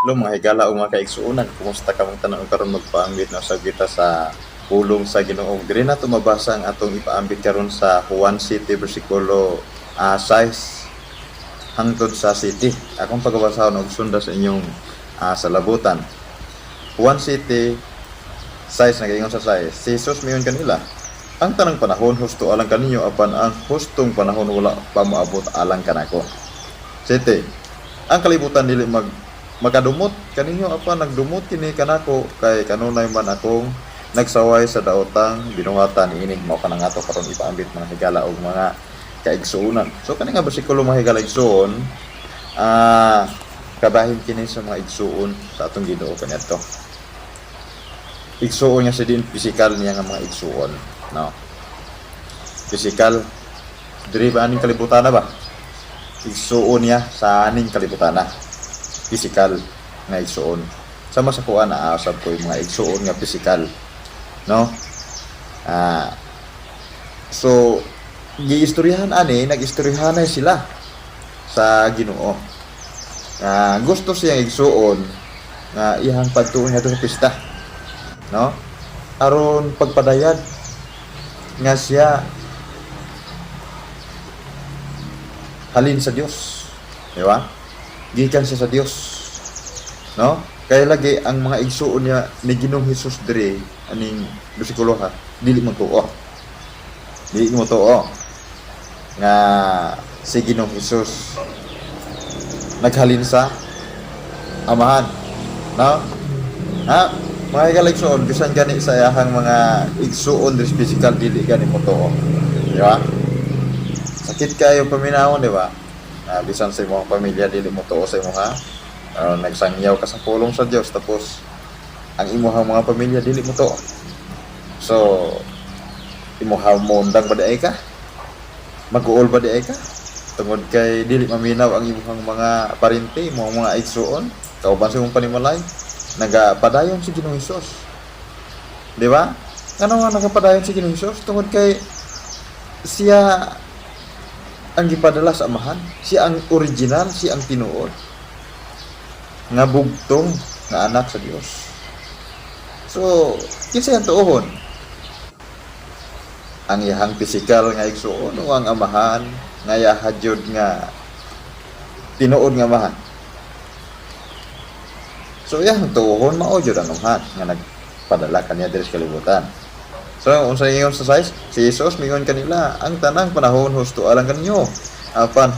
Hello, mga higala ug mga kaigsuonan, kumusta kamong tanan ug karon magpaambit na usab kita sa pulong sa Ginoo. Diri nato mabasa ang atong ipaambit karon sa Juan 7 bersikulo 6 hangtod sa 7. Akong pagabasahon og sunda sa inyong salabutan. Juan 7 6 nagaingon sa 6. Si Jesus miingon kanila, "Ang tanang panahon husto alang kaninyo, apan ang hustong panahon wala pa moabot alang kanako." 7. Ang kalibutan dili makadumot kaninyo, apan nagdumot kini kanako kay kanunay man akong nagsaway sa daotang binuhatan niini. Mao kanang ato karon ipaambit, mga higala og mga kaigsuonan. So kani nga bersikulo, mga higala, igsuon, kabahin kini sa mga igsuon sa atong Ginoo kaniadto. Igsuon nga sa din pisikal niya nga mga igsuon, no? Pisikal diri ba aning kalibutan na ba? Igsuon niya sa aning kalibutan na. Pisikal nga igsuon. Sama sa kuan na usab ko yung mga igsuon nga pisikal, no? So giistoryahan ani, nag-istoryahan sila sa Ginoo. Gusto siyang igsuon nga iyang pagtuon ngadto sa pista. No? Aron pagpadayag nga siya halin sa Dios. Di ba? Gikan siya sa Dios. No? Kaya lagi ang mga igsuon niya ni Ginoong Hesus diri aning bersikulo ha, dili mo tuo. Dili mo tuo nga si Ginoong Hesus naghalin sa Amahan. No? Ha? Mga higala, igsuon, bisan gani sa iyahang mga igsuon diri physical, dili gani mo tuo. Di ba? Sakit kayo paminawon, di ba? Bisan sa imong pamilya dili mo tuo sa imo ha. Nagsangyaw ka sa pulong sa Dios, tapos ang imuhang mga pamilya dili mo tuo. So imuha mo undang ba diay ka? Mag-uol ba diay ka? Tungod kay dili maminaw ang imuhang mga parente, imong mga igsuon, kauban sa imong panimalay, nagapadayon si Ginoong Hesus. Di ba? Ngano nga nagapadayon si Ginoong Hesus? Tungod kay siya ang gipadala sa Amahan, siya ang original, siya ang tinuod nga bugtong nga anak sa Dios. So, kinsa ang tuohon? Ang iyahang pisikal nga igsuon o ang Amahan nga yaha jud nga tinuod nga Amahan? So iyahang tuohon, mao jud ang Amahan nga nagpadala kaniya diri sa kalibutan. So unsa ingon sa 6? Si Jesus mingon kanila, "Ang tanang panahon husto alang kaninyo. Apan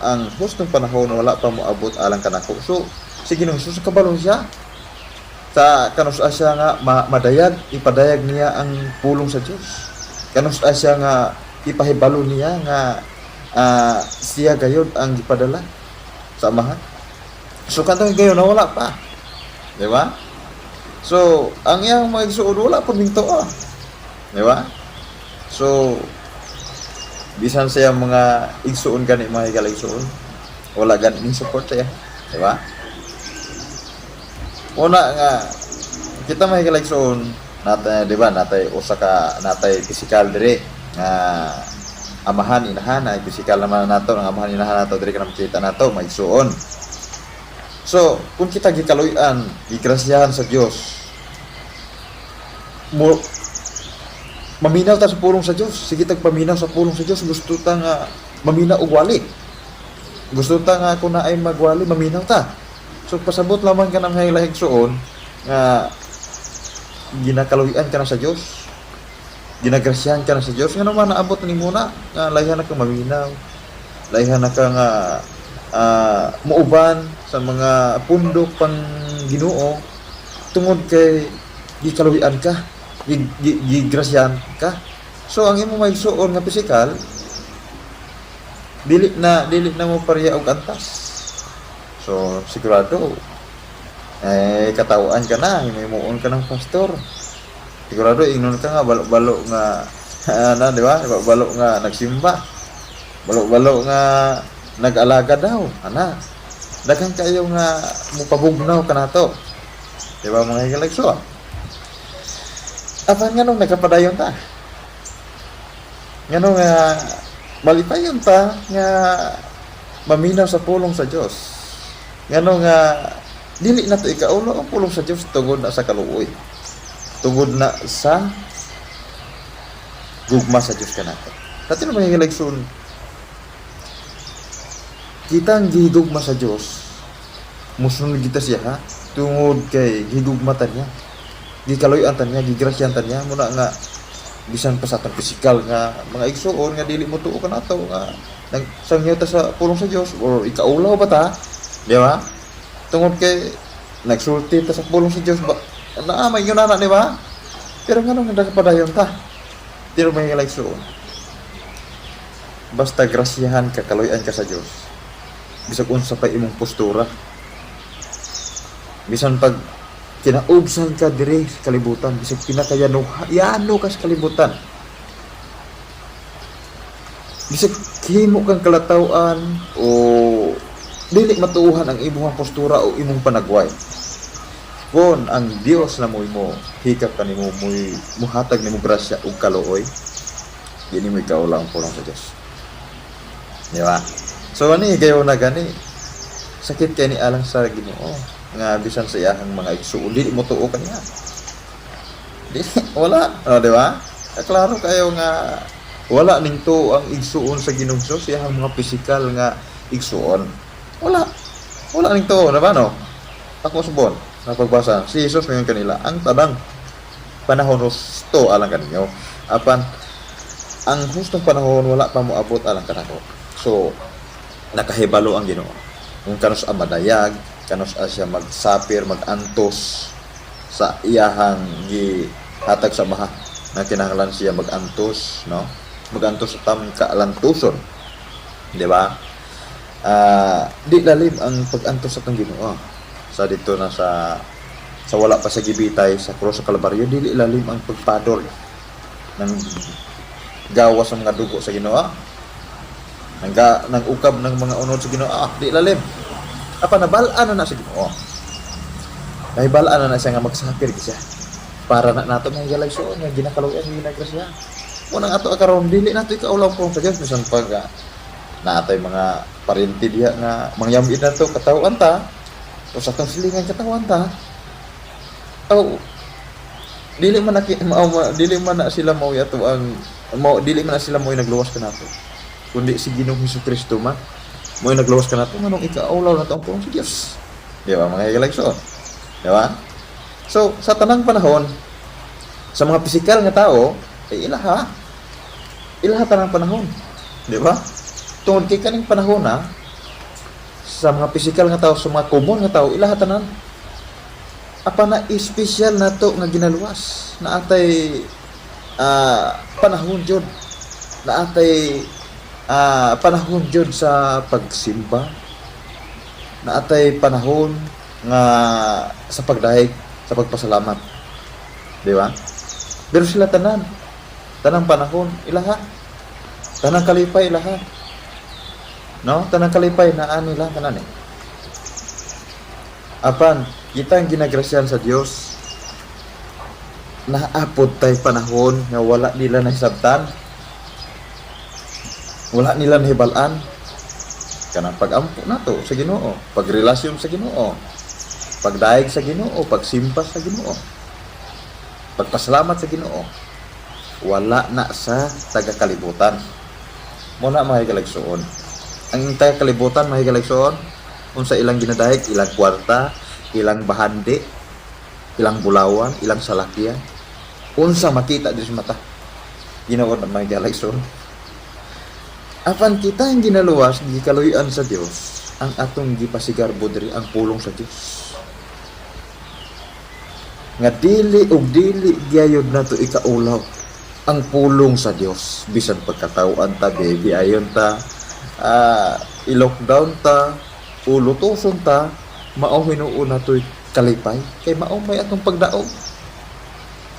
ang hustong panahon wala pa moabot alang kanako." So si Ginoong Jesus kabalo siya sa kanus-a siya nga madayag, ipadayag niya ang pulong sa Dios. Kanus-a siya nga ipahibalo niya nga siya gayod ang gipadala sa Amahan. So kantong gayon na wala pa. Di ba? So, ang iyang mga igsuon wala pa mintuo. Di ba? So, bisan siya mga igsuon gani, mga higala, igsuon, wala gani ning support siya. Di ba? Una nga kita, mga higala, igsuon, natay, di ba, natay usa ka natay physical dire nga amahan, inahan ay physical naman nato ang amahan, inahan nato dire ka makita nato mga igsuon. So, kung kita gikaluy-an, gigrasyahan sa Dios, mo maminaw ta sa pulong sa Dios. Sige tag paminaw sa pulong sa Dios, gusto ta nga maminaw og wali. Gusto ta nga kung naay magwali, maminaw ta. So pasabot lamang ka ng higala, igsuon nga ginakaluy-an ka na sa Dios. Ginagrasyahan ka na sa Dios nga naman naabot ni muna nga layhan na ka maminaw. Layhan na ka nga muuban sa mga pundok pang Ginoo tungod kay gikaluy-an ka, gigrasyahan ka. So ang imong maigsuon nga pisikal dili na mo pareha og antas. So sigurado eh katawaan ka na, himuon ka ng pastor. Sigurado ingnon ka nga balo-balo nga ana, di ba? Balo nga nagsimba. Balo-balo nga nag-alaga daw, ana. Daghan kayo nga mupabugnaw kanato. Di ba, mga higala, igsoon? Apan nganong nagkapadayon ta? Ngano nga malipayon ta nga maminaw sa pulong sa Dios? Ngano nga dili na to ikaulaw ang pulong sa Dios tungod na sa kaluoy. Tungod na sa gugma sa Dios kanato. Dati na, mga higalaigsoon, kita ang gihigugma sa Dios, musunod kita siya ha, tungod kay gihigugma ta niya. Gikaluy-an ta niya, gigrasyan ta niya, muna nga bisan pa sa atong pisikal nga mga igsuon nga dili mo tuo kanato nga nang sangyo ta sa pulong sa Dios or ikaulaw ba ta, di ba? Tungod kay nagsulti ta sa pulong sa Dios ba, naa may yun na, di ba? Pero ngano nga padayon ta? Pero, mga higalaigsoon, basta grasyahan ka, kaluy-an ka sa Dios, bisag unsa pa imong postura, bisan pag kinaubsan ka dire sa kalibutan, bisag pinakayano yano ka sa kalibutan, bisag himo kang kalataw-an o dili matuuhan ang imong postura o imong panagway, kon ang Dios na mo'y mo hikap kanimo, mo'y muhatag nimo grasya ug kaluoy, dili mo ikaulaw ang pulong sa Dios, di ba? So ani gayo na gani, sakit kay ni alang sa Ginoo nga bisan sa iyahang mga igsuon dili mo tuo kaniya. Di wala, oh, di ba? Klaro kayo nga wala ning tuo ang igsuon sa Ginoong Hesus, iyahang mga pisikal nga igsuon. Wala, wala ning tuo na ba, no? Ako subon na pagbasa si Jesus ngayon kanila, ang tanang panahon husto alang kaninyo, apan ang hustong panahon wala pa moabot alang kanako. So nakahibalo ang Ginoo kung kanus a madayag, kanus a siya magsapir, magantos sa iyahang gihatag sa Amaha na kinahanglan siya magantos, no? Magantos sa tamang kaalantuson, di ba? Di lalim ang pag-antos sa atong Ginoo sa dito na sa wala pa sa gibitay sa krus sa Kalbaryo. Dili lalim ang pagpadol ng gawas sa mga dugo sa Ginoo, nang ukab ng mga unod sa Ginoo. Di lalim, apa nabal-an na na sa Ginoo, nahibal-an na na siya nga magsapir siya para na nato, mga higalaigsoon, nga ginakaluyan, nga ginagrasya mo nang ato karon. Dili nato ikaulaw kung sa Dios bisan pag naatay mga parente diha nga mangyamit nato, katawhan ta o sa atong silingan, katawhan ta. Oh, dili man na mao dili man na sila mao ato ang mao, dili man na sila mao nagluwas kanato, kundi si Ginoong Hesus Kristo man mao nagluwas kanato. Nganong ikaulaw nato ang pulong sa Dios, di ba, mga higalaigsoon? Di ba? So sa tanang panahon sa mga pisikal nga tao ay ilaha, ilaha tanang panahon, di ba? Tungod kay kaning panahon na sa mga pisikal nga tao, sa mga common nga tao, ilaha tanan. Apa na espesyal nato nga ginaluwas na atay panahon jud, na atay panahon jud sa pagsimba, na atay panahon nga sa pagdahig, sa pagpasalamat, di ba? Pero sila tanan, tanang panahon ilaha, tanang kalipay ilaha, no? Tanang kalipay naa nila tanan eh. Apan kita ang ginagrasyan sa Dios, naapod tay panahon nga wala nila nahisabtan, wala nila nahibal-an, kanang pag-ampo nato sa Ginoo, pagrelasyon sa Ginoo, pagdayeg sa Ginoo, pagsimba sa Ginoo, pagpasalamat sa Ginoo. Wala na sa taga-kalibutan mo na, mga higalaigsoon. Ang taga-kalibutan, mga higalaigsoon, unsa ilang ginadayeg? Ilang kwarta, ilang bahandi, ilang bulawan, ilang salakyan, unsa makita diri sa mata. Ginoo na, mga higalaigsoon. Apan kita ang ginaluwas, gikaluy-an sa Dios, ang atong gipasigarbo diri ang pulong sa Dios nga dili ug dili gyayod nato ikaulaw ang pulong sa Dios bisan pagkatawhan ta, baby ayon ta, i-lockdown ta, ulutuson ta, mao hinuon nato'y kalipay kay mao may atong pagdaog.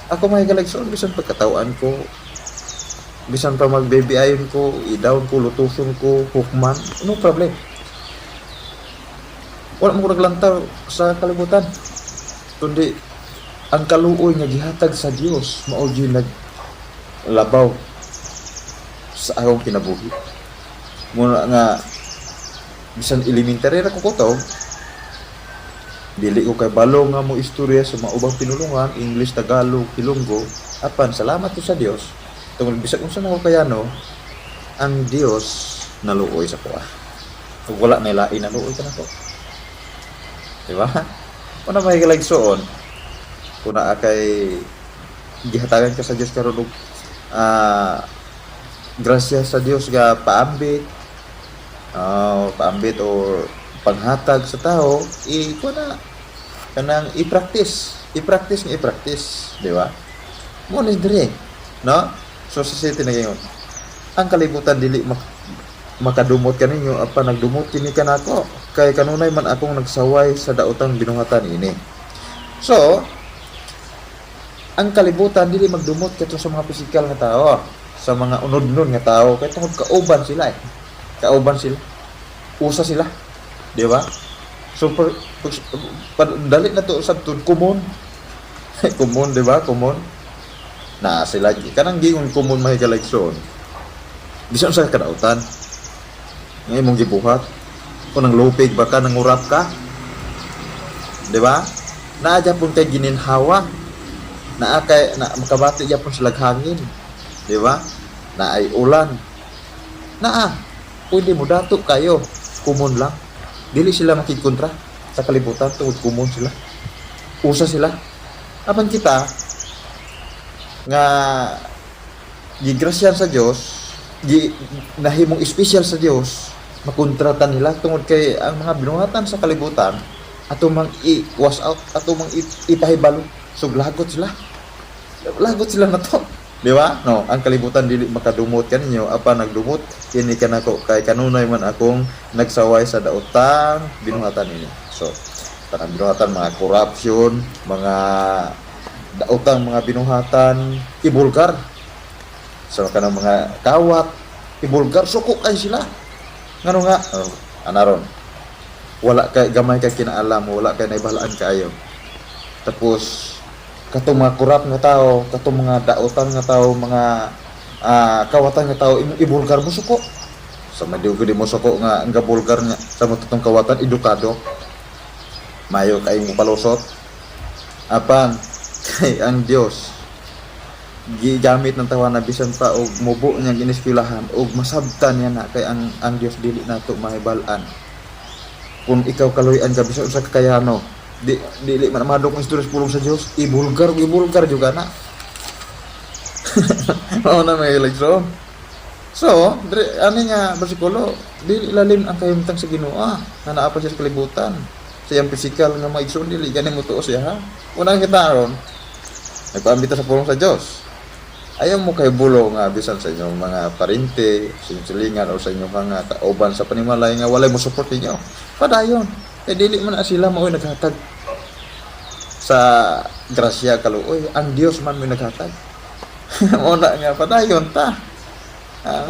Ako, mga higalaigsoon, bisan pagkatawhan ko, bisan pa mag baby ayon ko, i-down ko, lutuson ko, hukman, no problem. Wala mo ko naglantaw sa kalibutan kundi ang kaluoy nga gihatag sa Dios mao gyud naglabaw sa akong kinabuhi. Muna nga bisan elementary ra ko kutob. Dili ko kay balo nga mo istorya sa mga ubang pinulungan, English, Tagalog, Ilonggo, apan salamat ko sa Dios tungod bisag unsa na ko kayano, ang Dios naluoy sa kuha. Ug wala may lain, naluoy ka nako. Di ba? Una may suon, kung naa kay gihatagan ka sa Dios karon og grasya sa Dios ga paambit, paambit or panghatag sa tao, i kuha na kanang i-practice, i-practice nga i-practice, di ba? Mo ni dire, no? So sa city na gayon, ang kalibutan dili makadumot kaninyo apan nagdumot kini kanako kay kanunay man akong nagsaway sa daotang binuhatan ini. So, ang kalibutan dili magdumot kato sa mga pisikal nga tao, sa mga unodnon nga tao kay tungod kauban sila eh. Kauban sila. Usa sila. Di ba? So dali na to usab to common. Common, di ba? Common. Na sila kanang gingon common, mga higalaigsoon. Bisan sa kadautan nga imong gibuhat. Kung nang lupig ba ka, nangurap ka. Di ba? Naa gyapon kay gininhawa. Naa kay na makabati gyapon sila hangin. Di ba? Naay ulan. Naa, pwede mo dato kayo. Common lang. Dili sila makigkontra sa kalibutan tungod common sila. Usa sila. Apan kita nga gigrasyan sa Dios, gi nahimong espesyal sa Dios, makontrata nila tungod kay ang mga binuhatan sa kalibutan ato mang i-wash out, ato mang ipahibalo. So lagot sila. Lagot sila na to. Di ba? No, ang kalibutan dili makadumot kaninyo apan nagdumot kini kanako kay kanunay man akong nagsaway sa daotang binuhatan ninyo. So, tanang binuhatan, mga corruption, mga daotang mga binuhatan, ibulgar. Sa kanang mga kawat, ibulgar, suko kay sila. Ngano nga? Oh, anaron. Wala kay gamay kay kinaalam, wala kay naibalaan kaayo. Tapos katong mga corrupt nga tao, katong mga daotan nga tao, mga kawatan nga tao, imong ibulgar mo, suko. Sa madiw ko di mo suko nga ang gabulgar nga sa mo tutong kawatan, edukado. Mayo kay mo palusot. Apan kay ang Dios gigamit ng tawa na bisan pa og mubo niyang ineskwelahan og masabtan niya na kay ang Dios dili nato mahibal-an. Kung ikaw kaluy-an ka bisan sa kakayano, di dili man madok ang istorya sa pulong sa Dios, ibulgar ibulgar jud na. Mao na may like so. So, dre, ani nga bersikulo, dili lalim ang kahimtang sa Ginoo nga naa pa siya sa kalibutan. Sa iyang pisikal nga mga igsoon dili gani mo tuo siya ha. Unang kita ron, nagpaambita sa pulong sa Dios. Ayaw mo kay bulo nga bisan sa inyong mga parente, sa inyong silingan o sa inyong mga kauban sa panimalay nga walay mo support ninyo. Padayon. Kay dili man na sila mao'y naghatag sa grasya kaluoy. Ang Dios man mo'y naghatag. Mao na nga padayon ta.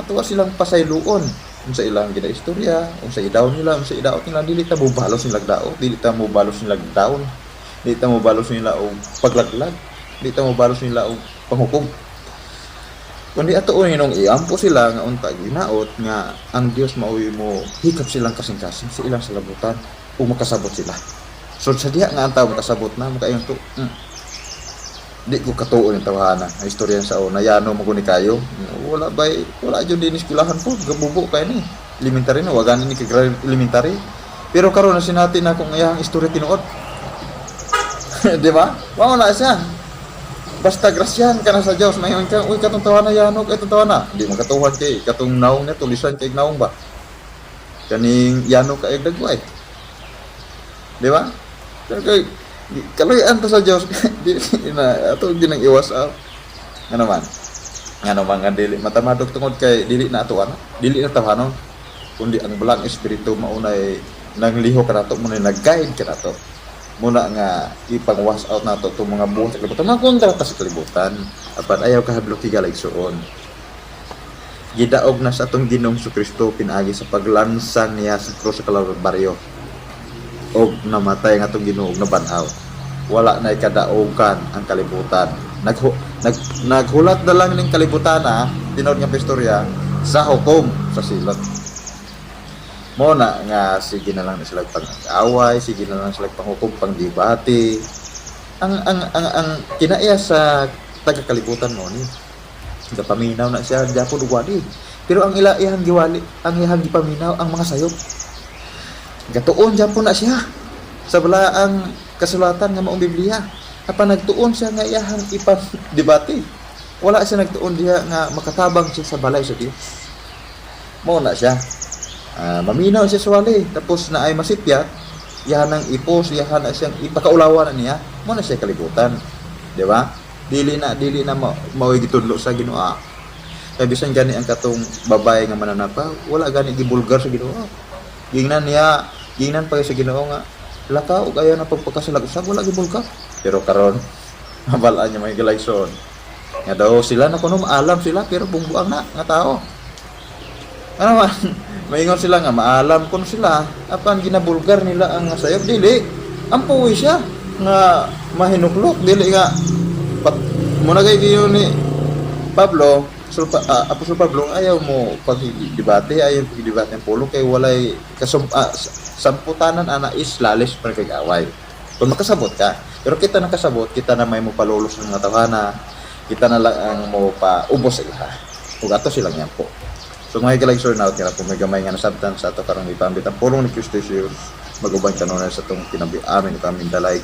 Tuwa silang pasayloon unsa ilang ginaistorya, unsa idaw nila, unsa idaot nila, dili ta mobalos nila daot, dili ta mobalos nila down, dili ta mobalos nila og paglaglag, dili ta mobalos nila og panghukom. Kundi ato nung iampo sila nga unta ginaot nga ang Dios maoy mo hikap silang kasing-kasing sa ilang salabutan ug makasabot sila. So sa diha nga ang tao makasabot na makaingon to, di ko katuon yung tawhana. Ang istorya sa una, yano mo ni kayo. Wala bay, wala jud din eskwelahan po, gabubo kay ni. Elementary na, wa gani ni kay elementary. Pero karon na sinati na kung iyang istorya tinuod. Di ba? Mao na siya. Basta grasyahan ka na sa Dios, mayon ka, uy, katong tawana yano, katong tawana. Di mo katuhan kay katong naong niya, tulisan kay naong ba. Kaning yano kay dagway. Di ba? Pero kay kaluyan ta sa Dios, di na ato ginang iwas out. Nga naman. Nga naman nga dili matamadok tungod kay dili na ato ana. Dili na tawhanon. Kundi ang balang espiritu maunay nang liho kanato, mo na nag-guide kanato. Muna nga ipang-wash out nato itong mga buhat sa kalibutan. Mga kontra ta sa kalibutan. Apan ayaw kahadlok higala igsuon. Gidaog na sa atong Ginoong Kristo pinaagi sa paglansang niya sa krus sa Kalbaryo. Og namatay ang atong Ginoo og nabanhaw. Wala na ikadaogan ang kalibutan. Naghulat na lang ning kalibutan na tinuod nga istorya sa hukom sa silot. Mo na nga sige na lang na sila pang-away, sige na lang sila panghukom, pang-debate. Ang kinaiya sa taga-kalibutan mo ni gapaminaw na siya japon ug wali. Pero ang ila iyang giwali, ang iyang gipaminaw ang mga sayop. Gatuon japon na siya sa balaang kasulatan nga maong Biblia. Apan nagtuon siya nga iyahang ipang-debate. Wala siya nagtuon diha nga makatabang siya sa balay sa Dios. Mao na siya. Maminaw siya sa wali, tapos na ay masipyat, iyahan ang ipos, iyahan na siyang ipakaulawan na niya, mo na siya kalibutan. Di ba? Dili na mao'y gitudlo sa Ginoo. Kay bisan gani ang katong babae nga mananapa, wala gani gibulgar sa Ginoo. Gingnan niya, gingnan pa sa Ginoo nga laka ug ayaw na pagpakasalag usab, wala gibulgar. Pero karon mabalaan niya, mga higalayson. Nga daw sila na kuno maalam sila, pero bungbuang na nga tao. Ano man, maingon sila nga maalam kuno sila, apan ginabulgar nila ang sayop. Dili ampuwi siya nga mahinuklok, dili nga pat, muna kay giyon ni Pablo, Apostol Pablo, ayaw mo pagdebate, ayaw pagdebate ang pulong kay walay kasum samputanan ana is lalis pa kay away. Kung makasabot ka, pero kita nakasabot, kita na may mo palulos ng mga tawhana, kita na lang ang mo pa ubos sila. Ug ato silang yan po. So mga higalayson, out nga po may gamay nga nasabtan sa ato karong ipambit ang pulong ni Kristo Jesus, maguban kanunay sa atong kinabuhi. Amen. Ug aming dalay.